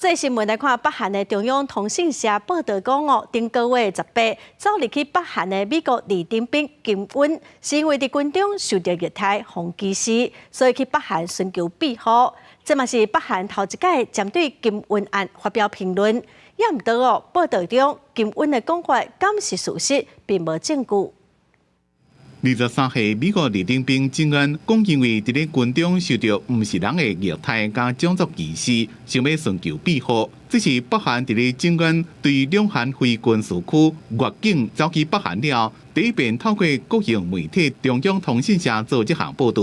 最新聞來看，北韓的中央通訊社報道講哦，頂個月18走入去北韓的美國二等兵金恩，是因為佇軍中受著虐待予歧視，所以去北韓尋求庇護。這嘛是北韓頭一擺針對金恩案發表評論。也毋過哦，報道中金恩的講法敢是事實，並無證據。23歲美國二等兵金恩講，因為佇咧軍中受著毋是人的虐待佮種族歧視，想欲尋求庇護。這是北韓佇咧金恩對兩韓非軍事區越境走去北韓了，第一遍透過國營媒體中央通訊社做這項報道。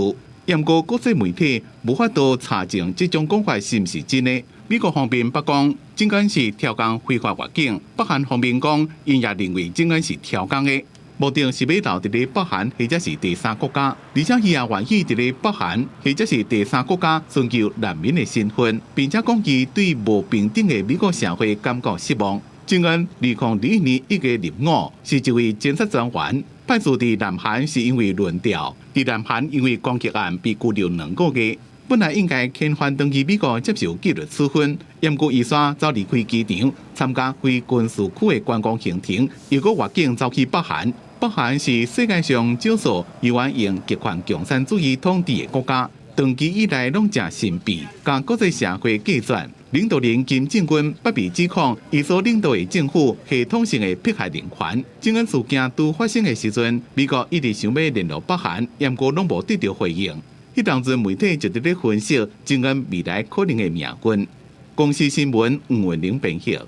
毋過國際媒體無法度查證這種講法是毋是真的。美國方面駁講金恩是超工非法越境，北韓方面講𪜶也認為金恩是超工的。目的是欲留佇咧北韓或者是第三國家，而且伊也願意佇咧北韓或者是第三國家尋求難民的身份，並且講伊對無平等的美國社會感覺失望。金恩2021年1月入伍，是一位偵察專員，派駐佇南韓是因為輪調，佇南韓因為攻擊案被拘留2個月，本來應該遣返轉去美國接受紀律處分，毋過伊煞走離開機場參加非軍事區的觀光行程，又閣越境走去北韓。北韓是世界上少數猶原用極權共產主義統治的國家，長期以來攏誠神秘，佮國際社會隔絕。領導人金正恩捌被指控，伊所領導的政府系統性的迫害人權。金恩事件拄發生的時陣，美國一直想欲聯絡北韓，毋過攏無得著回應。彼當陣媒體就佇咧分析金恩未來可能的命運。公視新聞吳文玲編譯。